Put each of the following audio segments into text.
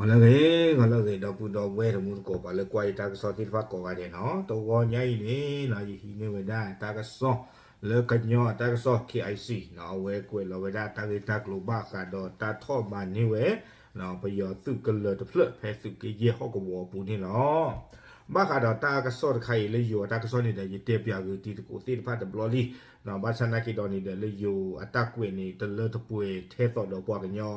ဂီၤလၢအဂ့ၤ, ဂီၤလၢအဂ့ၤ ဒီပုၢ်ဒီဝဲၢ်တံၤသကိး ပှၤလၢကွၢ်ယတၢ်ကစီၣ်သ့ၣ်တဖၣ်ကိးဂၤဒဲးနီၤ, တဂီၤညါအံၤန့ၣ်နီၤ ယဟံးန့ၢ်ဝဲဒၣ်တၢ်ကစီၣ်လၢကညီအတၢ်ကစီၣ် KIC နီၤ, အဝဲကွဲးလီၤဝဲဒၣ်တၢ်ဂ့ၢ်တၢ်ကျိၤဘၣ်ဃးဒီးတၢ်ထီၣ်မၤန့ၢ်ဝဲ ပယီၤသုးကလၢၤတဖျၢၣ်ဖဲသုးက့ယဲၢ်ဟီၣ်ကဝီၤအပူၤန့ၣ်လီၤ. ဘၣ်ဃးဒီးတၢ်ကစီၣ်တခါအံၤလၢယိၤအတၢ်ကစီၣ်န့ၣ်ဒီး ယတဲပၠးဂ့ၤတံၤသကိးသ့ၣ်တဖၣ်တဘျီလံ, ဘၣ်ဆၣ်နာ်က့ဒီးန့ၣ်ဒီး လၢယိၤအတၢ်ကွဲးန့ၣ် တလၢတပှဲၤထဲသိးဒီးပှၤကညီ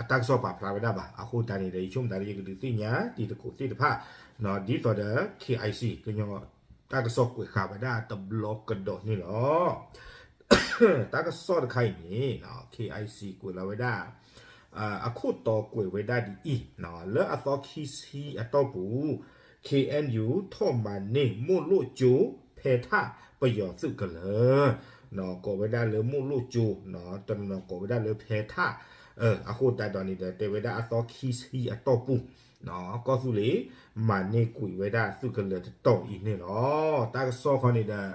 အတၢ်ကစီၣ်ပာ်ဖျါဝဲဒၣ်ဘၣ်. အဃိသတးန့ၣ်ဒီး ယဆိကမိၣ်သးလၢယကဒုးသ့ၣ်ညါတံၤသကိးသ့ၣ်တဖၣ် ဒ်သိးဒီး KIC ကညီတၢ်ကစီၣ်ကွဲးဃာ်ဝဲဒၣ်တဘျီကဒီးန့ၣ်လီၤ. တၢ်ကစီၣ်တခါအံၤန့ၣ် KIC ကွဲးလီၤဝဲဒၣ် အခိၣ်တီကွဲးဝဲဒၣ်ဒ်အံၤ, လၢအသီခံဆံအတီၢ်ပူၤ KNU ထီၣ်မၤန့ၢ်မိၢ်လိၣ်ကၠိ ဖဲထၣ်ပယီၤသုးကလၢၤ, ကိးဝဲဒၣ်လၢမိၢ်လိၣ်ကၠိ, တနီၤကိးဝဲဒၣ်လၢဖဲထၣ်, အဃိသတးဒီးန့ၣ်ဒီး တဲဝဲဒၣ်အသီခံဆံအတီၢ်ပူၤ ကီၢ်သူလ့ၤ မၤန့ၢ်ကွံာ်ဝဲဒၣ်သုးကလၢၤတတီၤအံၤန့ၣ်လီၤ. တၢ်ကစီၣ်ခီန့ၣ်ဒီး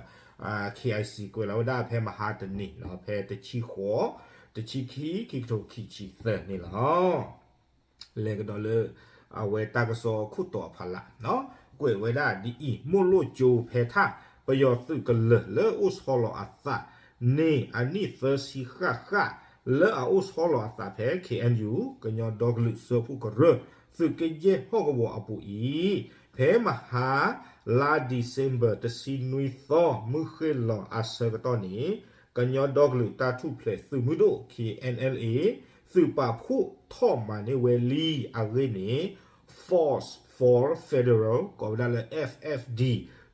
KIC ကွဲးလီၤဝဲဒၣ်ဖဲမဟါတနံၤ, ဖဲတဆံဃိး, တဆံခံ, ခံကထိခံဆံသၢန့ၣ်လီၤ. လဲၤကဒီးလၢ အဝဲတၢ်ကစီၣ်ခိၣ်တီအဖီလာ်, ကွဲးဝဲဒၣ်ဒ်အံၤ, မိၢ်လိၣ်ကၠိဖဲထၣ် ပယီၤသုးကလၢၤလၢအိၣ်ဆီလီၤအသးန့ၣ် အနံၣ်သၢဆံဃၣ်ဃၣ် လၢအအိၣ်ဆီလီၤအသးဖဲ KNU ကညီဒီကလုာ်စၢဖှိၣ်ကရၢ သုးက့ယဲၢ်ဟီၣ်ကဝီၤအပူၤအံၤ, ဖဲမဟါ လါ December တဆံနွံသီ မုၢ်ဃ့ၢ်လီၤအဆၢကတီၢ်န့ၣ် ကညီဒီကလုာ်တၢ်ထူၣ်ဖျဲးသုးမုၢ်ဒိၣ် KNLA သုးပာ်ဖှိၣ်ထီၣ်မၤန့ၢ်ဝဲလံအဂ့ၢ်န့ၣ် Force for Federal ကိးဝဲဒၣ်လၢ FFD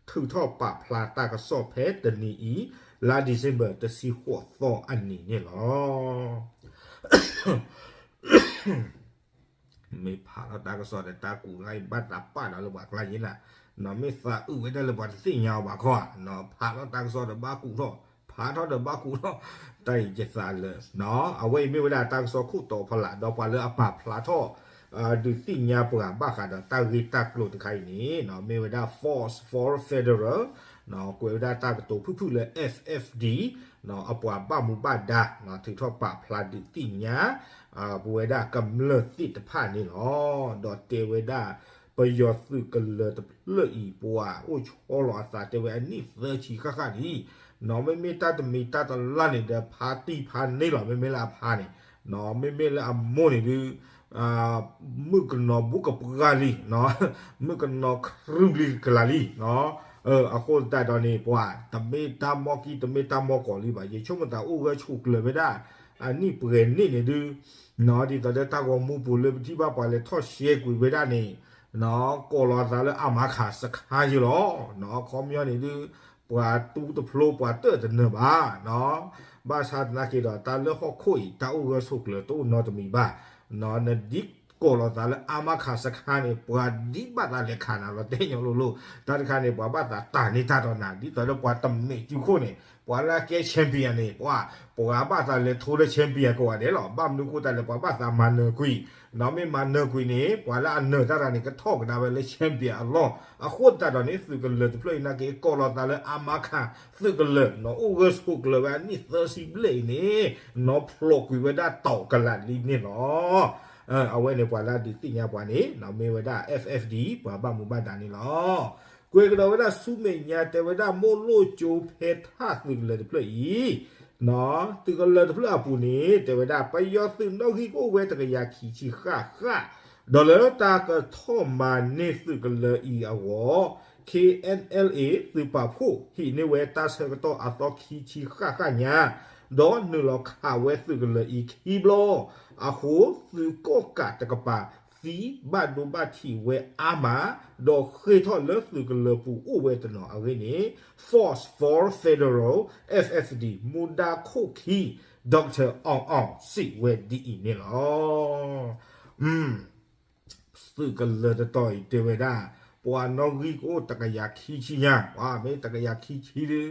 ထုးထီၣ်ပာ်ဖျါတၢ်ကစီၣ်ဖဲတနံၤအံၤ လါ December တဆံဃိးသီအနံၤန့ၣ်လီၤ. မ့ၢ်ဖးထီၣ်တၢ်ကစီၣ်ဒီးတၢ်ကူးတခါအံၤ ဘၣ်သးပာ်ဒီးလၢပှၤကျါယ့လၢ်, မ့ၢ်သးအုးဝဲဒၣ်လၢပှၤတသ့ၣ်ညါအီၤဘၣ်ခီဧါ, ဖးထီၣ်တၢ်ကစီၣ်ဒီးဘၣ်ကူးထီၣ်, ဖးထီၣ်ဒီးဘၣ်ကူးထီၣ်, တၢ်အံၤယသးလၢာ်, အဝဲအံၤမ့ၢ်ဝဲဒၣ်တၢ်ကစီၣ်ခိၣ်တီဖီလာ် ဒီးပှၤလၢအပာ်ဖျါထီၣ် ဒုးသ့ၣ်ညါပှၤဘၣ်ဃးဒီးတၢ်ဂ့ၢ်တၢ်ကျိၤတခါအံၤန့ၣ် မ့ၢ်ဝဲဒၣ် Force for Federal ကွဲးဝဲဒၣ်တၢ်ကတိၤဖုၣ်ဖုၣ်လၢ FFD အပှၤဘၣ်မူဘၣ်ဒါ ထုးထီၣ်ပာ်ဖျါဒုးသ့ၣ်ညါ ပဝဲဒၣ်ကမျၢၢ်သ့ၣ်တဖၣ်န့ၣ်လီၤ. ဒီးတဲဝဲဒၣ် ပယီၤသုးကလၢၤတဖျၢၣ်အံၤ ပှၤအိၣ်ဆီလီၤအသးတဲဝဲအနံၣ်သၢဆံဃၣ်ဃၣ်လံ, မ့မ့ၢ်တၢ်တမံၤတၢ်တလါန့ၣ်ဒီး ဖါတံၢ်ဖါန့ၢ်လီၤ, မ့မ့ၢ်လၢအဖါန့ၣ်, မ့မ့ၢ်လၢအမိၢ်န့ၣ်ဒုး မုၣ်ကနီၤဘူးကပှၢ်လံ, မုၣ်ကနီၤခရူၣ်လံကလၤလံ, အဃိသတးဒီးန့ၣ် ပှၤတမ့ၢ်တၢ်မီၢ်ကံၢ် တမ့ၢ်တၢ်မီၢ်ကီၤလံဘၣ်, ယဆိကမိၣ်သးအိၣ်ဂၢၢ်ဆိးကျၢၤဝဲဒၣ် အနံၣ်ပှဲၤန့ၣ်န့ၣ်ဒုး ဒ်သိးလၢတၢ်ဂီၤမူပူၤလၢပထံၣ်ဘၣ်ပှၤလဲၤထီၣ်ရှဲကွံာ်ဝဲဒၣ်န့ၣ် ကိးလီၤသးလၢအမၤခးစခါယ့လီၤ, ခီပညီန့ၣ်ဒုး ပှၤတူတဖျိပှၤတၢၢ်တနၢၤဘၣ်, ဘၣ်ဆၣ်သနာ်က့ဒီးတၢ်လၢဟီၣ်ခိၣ်အံၤ တၢ်အိၣ်ဂၢၢ်ဆိးကျၢၤတအိၣ်နီတမံၤဘၣ်, နဒ်ကိးလီၤသးလၢအမၤခးစခါန့ၣ် ပှၤဒ်ဘၣ်သးလဲၤခးနၤလီၤတဲညါလိၤလိၤ, တၢ်တခါန့ၣ် ပှၤဘၣ်သးတၢ်န့ၢ်တၢ်ဒီးနၤ ဒ်သိးလၢပှၤတမဲာ်စုခိၣ်န့ၣ် ပှၤလၢအကဲ champion န့ၣ် ပှၤ ပှၤဘၣ်သးလဲၤထိလၢ champion ကိးဂၤဒဲးလီၤ, ဘၣ်မနုၤဃိသတးလဲၣ် ပှၤဘၣ်သးမၤနၢၤကွံာ်, မ့ၢ်မၤနၢၤကွံာ်န့ၣ် ပှၤလၢအနၢၤတၢ်တဂၤန့ၣ် ကထီၣ်ကဒါဝဲလၢ champion အလီၢ်, အဃိသတးဒီးန့ၣ် သုးကလၢၤတဖျၢၣ်အံၤနာ်က့ ကိးလီၤသးလၢအမၤခးသုးကလၢၤ နီၢ်အိၣ်ဂၢၢ်ဆိးကျၢၤဝဲအနံၣ်သၢဆံဘျဲၣ်အံၤန့ၣ် နီၢ်ဖျိးကွံာ်ဝဲဒၣ်တီၤကလးလံန့ၣ်လီၤ. အဝဲန့ၣ်ပှၤလၢအဒုးသ့ၣ်ညါပှၤန့ၣ် မ့ၢ်ဝဲဒၣ် FFD ပှၤဘၣ်မူဘၣ်ဒါန့ၣ်လီၤ. ကွဲးကဒီးဝဲဒၣ်ဆူမဲာ်ညါ တဲဝဲဒၣ်မိၢ်လိၣ်ကၠိဖဲထၣ်သုးကလၢၤတဖျၢၣ်အံၤ သုးကလၢၤတဖျၢၣ်အပူၤန့ၣ် တဲဝဲဒၣ် ပယီၤသုးနီၣ်ဂံၢ်ကအိၣ်ဝဲတကယၤခံဆံဃၣ်ဃၣ်, ဒီးလၢတၢ်ကထီၣ်မၤန့ၢ်သုးကလၢၤအံၤအဂီၢ် KNLA သုးပာ်ဖှိၣ်ဟံးန့ၢ်ဝဲတၢ်ဆၢကတီၢ်အသီခံဆံဃၣ်ဃၣ်ညါ, ဒီးနုာ်လီၤခးဝဲသုးကလၢၤအံၤခံဘျီ, အဃိသုးကီၣ်ကးတကပၤ သံဘၣ်ဒိဘၣ်ထံးဝဲအါမး, ဒီးဃ့ၢ်ထီၣ်လၢသုးကလၢၤပူၤအိၣ်ဝဲတနီၤအဂ့ၢ်န့ၣ် Force for Federal FFD မူဒါခိၣ်ခံ Doctor အီၣ်အီၣ် စံးဝဲဒ်အံၤန့ၣ်လီၤ. သုးကလၢၤတတီၤအံၤတဲဝဲဒၣ် ပှၤနီၣ်ဂံၢ်ကအိၣ်တကယၤခံဆံညါ, ပှၤမ့ၢ်တကယၤခံဆံဒုး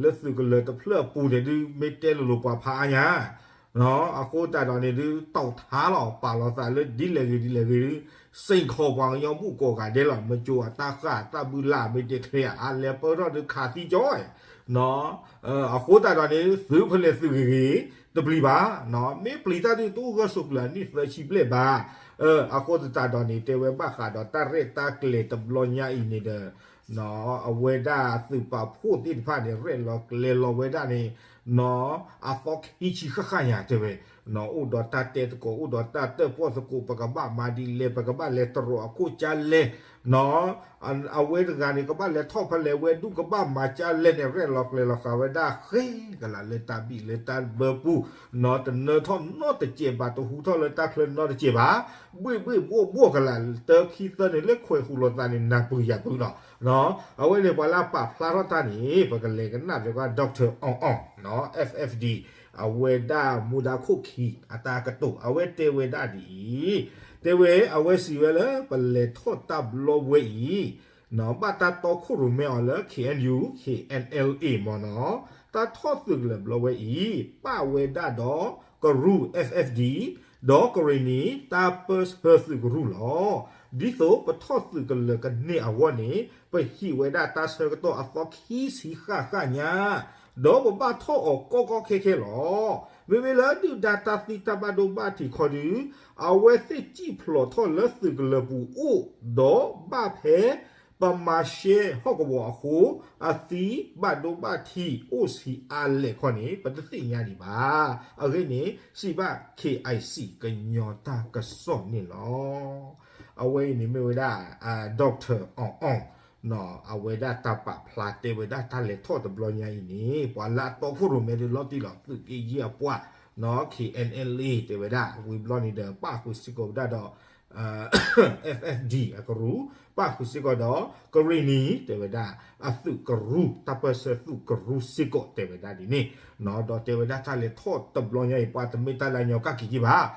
လၢသုးကလၢၤတဖျၢၣ်အပူၤန့ၣ်ဒုး မ့ၢ်တဲလိၤလိၤပှၤဖးအါညါ အဃိသတးဒီးန့ၣ်ဒုး တီၣ်ထါလီၤ ပာ်လီၤသးလၢဒ်လဲၣ်ဂ့ၤဒ်လဲၣ်ဂ့ၤဒုး စ့ၢ်ကီးပှၤကညီဘူၣ်ကိးဂၤဒဲးလီၤ. မၢကၠိအတၢ်ဃၣ်တၢ်ဘုလၢ် မ့ၢ်တဲချ့အါလဲၤပၢထီၣ်ဒုးခးသံကၠီ, အဃိသတးဒီးန့ၣ် သုးဖဲလဲၣ်သုးဂ့ၤဂ့ၤ တပျံၤဘၣ်, မ့ၢ်ပျံၤတၢ်ဒုးတအိၣ်ဂၢၢ်ဆိးကျၢၤအနံၣ်သၢဆံဘျဲၣ်ဘၣ် အဃိသတးဒီးန့ၣ် တဲဝဲဘၣ်ဃးဒီးတၢ်ရဲၣ်တၢ်ကျဲၤတဘျီညါအံၤန့ၣ်ဒီး အဝဲဒၣ်သုးပာ်ဖှိၣ်သ့ၣ်တဖၣ်န့ၣ် ရဲၣ်လီၤကျဲၤလီၤဝဲဒၣ်န့ၣ် အသီခံဆံဃၣ်ဃၣ်ညါတဲဝဲ အိၣ်ဒီးတၢ်တဲသကိး အိၣ်ဒီးတၢ်တၢၣ်ပီၣ်သကိး ပကဘၣ်မၤဒ်လဲၣ် ပကဘၣ်လဲၤတရီးအခိၣ်ကၢ်လဲၣ် အဝဲတဂၤန့ၣ် ကဘၣ်လဲၤထီၣ်ဖဲလဲၣ် ဝဲဒူၣ်ကဘၣ်မၤကၢ်လဲၣ်န့ၣ် ရဲၣ်လီၤကျဲၤလီၤဃာ်ဝဲဒၣ်ဃဲကလးလၢတၢ်ဘံၣ်လၢတၢ်ဘၢပူၤ တနၢထီၣ်နီတစဲးဘၣ် တဟူထီၣ်လၢတၢ်ချၢနီတစဲးဘၣ် ဘှ့ၣ်ဘှ့ၣ်ဘှီၣ်ဘှီၣ်ကလး တၢခံသၢန့ၣ် လၢခွဲးဟူးလိာ်သးန့ၣ် နၢ်ပၢၢ်ယၢ်ပၢၢ်လီၤ. အဝဲန့ၣ် ပှၤလၢအပာ်ဖျါထီၣ်တၢ်န့ၣ် ပကလဲၤကနၣ်ပၠးကွၢ် Doctor အီၣ်အီၣ် FFD အဝဲဒၣ်မူဒါခိၣ်ခံ အတၢ်ကတိၤ အဝဲတဲဝဲဒၣ်ဒ်အံၤ, တဲဝဲ အဝဲစံးဝဲလၢ ပလဲၤထီၣ်တၢ်ဘျီဝဲအံၤ ဘၣ်တၢ်တီခိၣ်ရိၣ်မဲအီၤလၢ KNU KNLA မ့ၢ်နီၤ, တၢ်ထီၣ်သုးကလၢၤဘျီဝဲအံၤ ပၣ်ဝဲဒၣ်ဒီးကရူၢ် FFD ဒီးကရ့ၣ်နံၤ တၢ်ပၢဆှၢသုးကရူၢ်လီၤ. ဒ်သိးပထီၣ်သုးကလၢၤကန့ၢ်အဂီၢ်န့ၣ် ပဟံးဝဲဒၣ်တၢ်ဆၢကတီၢ်အသီခံဆံဃၣ်ဃၣ်ညါ ဒီးပဘၣ်ထီၣ်အီၤကီကီခဲခဲလီၤ. မ့မ့ၢ်လၢဒုၣ်ဒါတၢ်သံတၢ်ဘၣ်ဒိဘၣ်ထံးခီဒု အဝဲသ့ၣ်စံၣ်ဖျိးထီၣ်လၢသုးကလၢၤပူၤအိၣ် ဒီးဘၣ်ဖဲ ပမၤရှဲဟီၣ်ကဝီၤအဃိ အသံဘၣ်ဒိဘၣ်ထံးအိၣ်ဆံးအါလဲၣ်ခီန့ၣ် ပတသ့ၣ်ညါဒံးဘၣ်. အဂ့ၢ်န့ၣ် စံးဘၣ် KIC ကညီတၢ်ကစီၣ်န့ၣ်လီၤ. အဝဲအံၤန့ၣ်မ့ၢ်ဝဲဒၣ် Doctor အီၣ်အီၣ် အဝဲဒၣ်တၢ်ပာ်ဖျါတဲဝဲဒၣ်တၢ်လဲၤထီၣ်တဘျီညါအံၤန့ၣ် ပှၤလၢအတီခိၣ်ရိၣ်မဲဒုးလီၤတံၢ်လီၤ သုးက့ယဲၢ်အပှၤ KNLA တဲဝဲဒၣ် ဝံၤဘျီန့ၣ်ဒီး ပၣ်ဃုာ်စ့ၢ်ကီးဝဲဒၣ်ဒီး FFD အကရူၢ် ပၣ်ဃုာ်စ့ၢ်ကီးဒီး ကရ့ၣ်နံၤ တဲဝဲဒၣ် အသုးကရူၢ် တၢ်ပၢဆှၢသုးကရူၢ်စ့ၢ်ကီးတဲဝဲဒၣ်ဒ်န့ၣ်, ဒီးတဲဝဲဒၣ်တၢ်လဲၤထီၣ်တဘျီညါအံၤ ပှၤတမ့ၢ်တၢ်လၢညီကၣ်က့ၤက့ၤဘၣ်,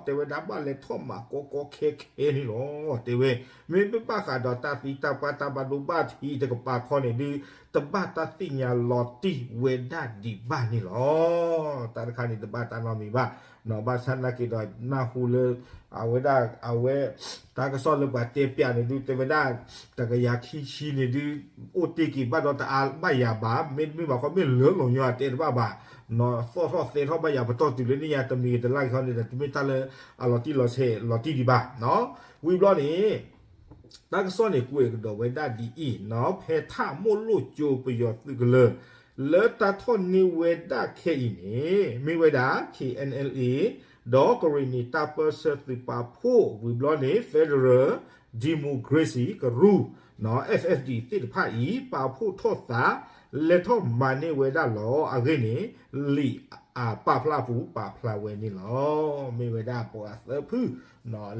တဲဝဲဒၣ်ဘၣ်လဲၤထီၣ်မၤကီကီခဲခဲန့ၣ်လီၤ. တဲဝဲ မ့မ့ၢ်ဘၣ်ဃးဒီးတၢ်သံတၢ်ပှၢ်တၢ်ဘၣ်ဒိဘၣ်ထံးတကပၤခီန့ၣ်ဒုး တဘၣ်တၢ်သ့ၣ်ညါလီၤတံၢ်ဝဲဒၣ်ဒံးဘၣ်န့ၣ်လီၤ. တၢ်တခါန့ၣ်တဘၣ်တၢ်နီတမံၤဘၣ်, ဘၣ်ဆၣ်နာ်က့ၤဒီးနၢ်ဟူလၢ အဝဲဒၣ် အဝဲ တၢ်ကစီၣ်လၢပှၤတဲပၠးန့ၣ်ဒုး တဲဝဲဒၣ် တကယၤခံဆံန့ၣ်ဒုး အိၣ်တ့ၢ်က့ၤဘၣ်ဒီးတအါဘၣ်ယၤဘၣ်, မ့တမ့ၢ်ဘၣ်ခီ မ့ၢ်လၢလီၤညီအတဲတဘၣ်ဘၣ်, သီၣ်ထီၣ်သဲထီၣ်ဘၣ်ယၤပတီၢ်တုၤလၢန့ၣ်ညါ တမံၤတလါက့ၤခီန့ၣ်ဒီး တမ့ၢ်တၢ်လၢအလီၤတံၢ်လီၤဆဲးလီၤတံၢ်ဒံးဘၣ်. ဝံၤဘျီန့ၣ် တၢ်ကစီၣ်န့ၣ်ကွဲးကဒီးဝဲဒၣ်ဒ်အံၤ, ဖဲထးမိၢ်လိၣ်ကၠိပယီၤသုးကလၢၤ လၢတၢ်ထီၣ်န့ၢ်ဝဲဒၣ်ခဲအံၤန့ၣ် မ့ၢ်ဝဲဒၣ် KNLA ဒီးကရ့ၣ်နံၤတၢ်ပၢဆှၢသုးပာ်ဖှိၣ် ဝံၤဘျီန့ၣ် Federal Democracy ကရူၢ် FFD သ့ၣ်တဖၣ်အံၤ ပာ်ဖှိၣ်ထီၣ်သး လဲၤထီၣ်မၤန့ၢ်ဝဲဒၣ်လီၤ. အဂ့ၢ်န့ၣ် လံာ်အပာ်ဖျါပူၤပာ်ဖျါဝဲန့ၣ်လီၤ. မ့ၢ်ဝဲဒၣ်ပှၤသၢဖု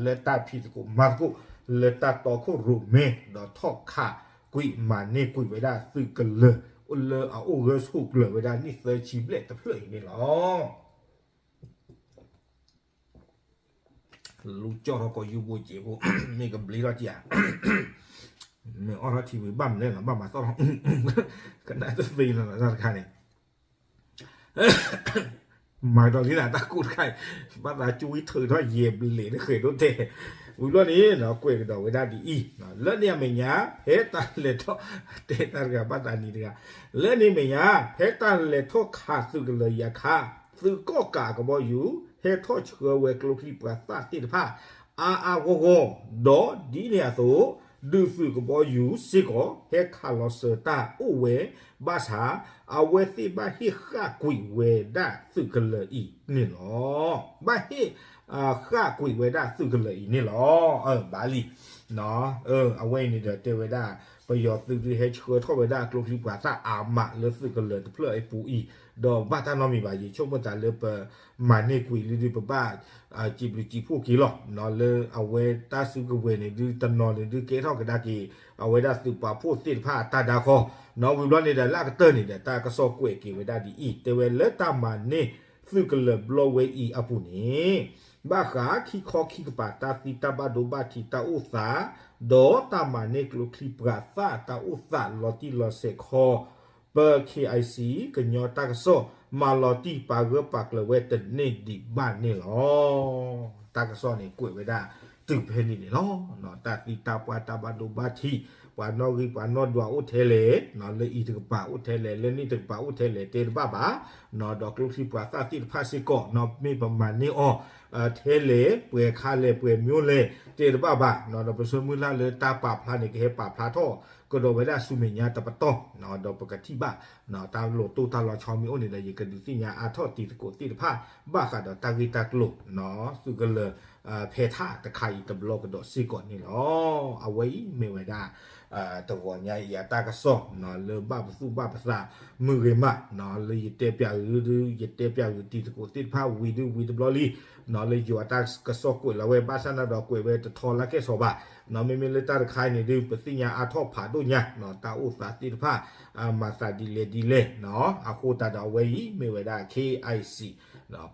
လၢတၢ်ဖံးသကိးမၤသကိး လၢတၢ်တီခိၣ်ရိၣ်မဲ ဒီးထီၣ်ခးကွံာ်မၤန့ၢ်ကွံာ်ဝဲဒၣ်သုးကလၢၤ လၢအအိၣ်ဂၢၢ်ဆိးကျၢၤဝဲဒၣ်နံၣ်သၢဆံဘျဲၣ်တဖျၢၣ်အံၤန့ၣ်လီၤ. လူကၠီၣ်ထီၣ်ကီးယူဘိက့ၤဖိ မ့ၢ်ကဘျံးထီၣ်က့ၤဧါ, မ့ၢ်အီၣ်ထီၣ်ထံဝံၤဘၣ်မနုၤလဲၣ်လီၤ ဘၣ်မၤသီၣ်လီၤ ကနၣ်တသ့လီၤတၢ်တခါန့ၣ် မၤဒီးလံနၤတၢ်ကိၢ်တခါအံၤ ဘၣ်သးကၠိဝံထၢၣ်ထီၣ်ယဲၢ်ဘျဲၣ်တဃဲးဒိၣ်တဲာ်, ဝံၤဘျီန့ၣ် ကွဲးကဒီးဝဲဒၣ်ဒ်အံၤ, လၢန့ၣ်အမဲာ်ညါ ဖဲတၢ်လဲၤထီၣ် တဲတၢ်တဂၤဘၣ်သးနံၤတဂၤ, လၢန့ၣ်အမဲာ်ညါ ဖဲတၢ်လဲၤထီၣ်ခးသုးကလၢၤယၤခါ သုးကီၣ်ကးအကဘီယူၤ ဟဲထီၣ်ဆှၢဝဲကျိချံပှၤသၣ်သ့ၣ်တဖၣ် အါအါဂီၢ်ဂီၢ်, ဒီးဒ်န့ၣ်အသိး ဒုးသုးကဘီယူၤစ့ၢ်ကီး ဟဲခးလီၤစၢၤတၢ်အိၣ်ဝဲ, ဘၣ်ဆၣ် အဝဲသ့ၣ်ဘၣ်ဟ့ၣ်ဃၣ်ကွံာ်ဝဲဒၣ်သုးကလၢၤအံၤန့ၣ်လီၤ. ဘၣ်ဟ့ၣ် ဃၣ်ကွံာ်ဝဲဒၣ်သုးကလၢၤအံၤန့ၣ်လီၤ. ဘၣ်လံ အဝဲအံၤန့ၣ်ဒီးတဲဝဲဒၣ် ပယီၤသုးဒုးဟဲဆှၢထီၣ်ဝဲဒၣ်ကျိချံပှၤသၣ်အါမးလၢသုးကလၢၤတဖျၢၣ်အပူၤအံၤ, ဒီးဘၣ်တၢ်နီတမံၤဘၣ် ယဆိကမိၣ်သးလၢပမၤန့ၢ်ကွံာ်လံဒုး ပဘၣ် စံးဘျုးစံးဖှိၣ်က့ၤလီၤ. လၢအဝဲတၢ်စုကဝဲၤန့ၣ်ဒုး တနီၤန့ၣ်ဒုးကဲထီၣ်ကဒါက့ၤ အဝဲဒၣ်သုးပာ်ဖှိၣ်သ့ၣ်တဖၣ်အတၢ်ဒါဃီ, ဝံၤဘျီန့ၣ်ဒီးလၢအကတၢၢ်န့ၣ်ဒီး တၢ်ကစီၣ်ကွဲးက့ၤဝဲဒၣ်ဒ်အံၤ, တဲဝဲလၢတၢ်မၤန့ၢ်သုးကလၢၤဘျီဝဲအံၤအပူၤန့ၣ် ဘၣ်ဃးခံခီခံကပၤတၢ်သံတၢ်ဘၣ်ဒိဘၣ်ထံးတၢ်အိၣ်သး, ဒီးတၢ်မၤန့ၢ်ကျိချံပှၤသၣ်တၢ်အိၣ်သးလီၤတံၢ်လီၤဆဲးခီ ပ KIC ကညီတၢ်ကစီၣ် မၤလီၤတံၢ်ပာ်ဂၢၢ်ပာ်ကျၢၤဝဲတန့ၢ်ဒံးဘၣ်န့ၣ်လီၤ. တၢ်ကစီၣ်န့ၣ်ကွဲးဝဲဒၣ်တုၤဖဲန့ၣ်န့ၣ်လီၤ. တၢ်သံတၢ်ပှၢ်တၢ်ဘၣ်ဒိဘၣ်ထံး ပှၤနီၣ်ဂံၢ်ပှၤနီၣ်ဒွးအိၣ်ထဲလဲၣ်, လၢအံၤတကပၤအိၣ်ထဲလဲၣ်, လၢန့ၣ်တကပၤအိၣ်ထဲလဲၣ် တဲတဘၣ်ဘၣ်, ဒီးကျိချံပှၤသၣ်သ့ၣ်တဖၣ်စ့ၢ်ကီး မ့ၢ်ပမၤန့ၢ်အီၤ ထဲလဲၣ်, ပှဲၤခါလဲၣ်, ပှဲၤမၠိလဲၣ် တဲတဘၣ်ဘၣ်, ဒီးပဆၢမုၢ်လၢ်လၢတၢ်ပာ်ဖျါန့ၣ် ကဟဲပာ်ဖျါထီၣ်ကဒီးဝဲဒၣ်ဆူမဲာ်ညါတပတီၢ်, ဒီးပကထံၣ်ဘၣ် တၢ်လိၣ်တိၢ်တၢ်လီၤဆီမ့ၢ်အိၣ်န့ၣ်ဒီး ယကဒုးသ့ၣ်ညါအါထီၣ်တံၤသကိးသ့ၣ်တဖၣ် ဘၣ်ဃးဒီးတၢ်ဂ့ၢ်တၢ်ကျိၤ သုးကလၢၤ ဖဲထၣ်တခါအံၤတဘျီကဒီးစ့ၢ်ကီးန့ၣ်လီၤ. အဝဲအံၤမ့ၢ်ဝဲဒၣ် တဂီၤညါအံၤအတၢ်ကစီၣ် လၢဘၣ်ပသူၣ်ဘၣ်ပသးမုၢ်ဂ့ၤမး, လၢယတဲပၠးဂုာ်ဒု ယတဲပၠးဂုာ်တံၤသကိးသ့ၣ်တဖၣ်ဝံၤဒု ဝံၤတဘျီလံ, လၢယိၤအတၢ်ကစီၣ်ကွဲးလီၤဝဲ ဘၣ်ဆၣ်န့ၣ်ဒီးကွဲးဝဲတထီလၢကဲၣ်ဆိးဘၣ်, မ့မ့ၢ်လၢတၢ်တခါအံၤန့ၣ်ဒု ပသ့ၣ်ညါအါထီၣ်ဖးဒိၣ်ညါ တၢ်အိၣ်သးသ့ၣ်တဖၣ် မၤသးဒ်လဲၣ်ဒ်လဲၣ်, အဃိသတးဒီးအဝဲအံၤမ့ၢ်ဝဲဒၣ် KIC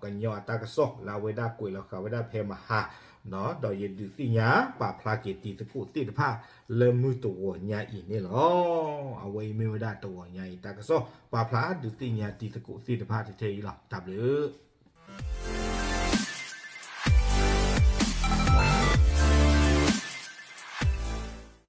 ကညီအတၢ်ကစီၣ်လၢအဝဲဒၣ်ကွဲးလီၤဃာ်ဝဲဒၣ်ဖဲမဟါ ဒီးယဒုးသ့ၣ်ညါပာ်ဖျါက့ၤတံၤသကိးသ့ၣ်တဖၣ် လၢမုၢ်တဂီၤညါအံၤန့ၣ်လီၤ. အဝဲအံၤမ့ၢ်ဝဲဒၣ်တဂီၤညါအံၤတၢ်ကစီၣ် ပာ်ဖျါဒုးသ့ၣ်ညါတံၤသကိးသ့ၣ်တဖၣ်ထဲအံၤလီၤ. တၢ်ဘျုး